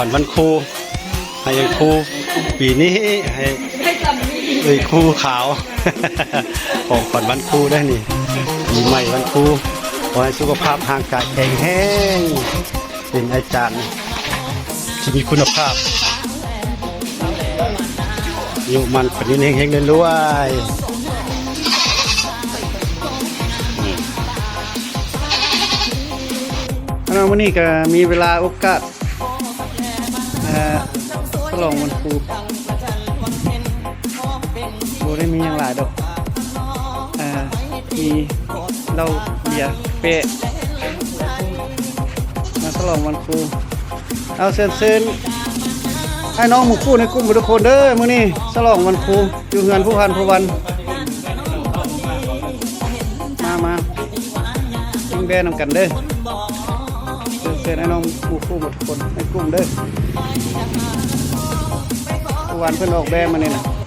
ຂວັນວັນຄູ ໃຫ້ເອື້ອຍຄູ ປີນີ້ໃຫ້ເອື້ອຍຄູຂາວ ຂອງຂວັນວັນຄູເດ້ນີ້ ປີໃໝ່ວັນຄູ ຂໍໃຫ້ສຸຂະພາບຮ່າງກາຍແຂງແຮງ ເປັນອາຈານທີ່ມີຄຸນນະພາບ ອາຍຸໝັ້ນຂວັນຍືນ ເຮັງໆ ລວຍໆ. ອັນນັ້ນ ມື້ນີ້ກໍມີເວລາໂອກາດ ເອີ ສະຫຼອງວັນຄູ ບໍ່ໄດ້ມີຫຍັງຫຼາຍດອກ ເອີ ມີເຫຼົ້າເບຍແປະ ມາສະຫຼອງວັນຄູ. ເອົາ ເຊີນ ເຊີນອ້າຍນ້ອງໝູ່ຄູ່ໃນກຸ່ມທຸກຄົນເດີ ມື້ນີ້ສະຫຼອງວັນຄູ ຢູ່ເຮືອນຜູ້ພັນຜູ້ວັນ ມາ ມາກິນແບນຳກັນເດີ. ເຊີນ ເຊີນອ້າຍນ້ອງໝູ່ຄູ່ໝົດທຸກຄົນໃນກຸ່ມເດີ ຜູ້ວັນເພິ່ນອອກແບມານີ້ນະ.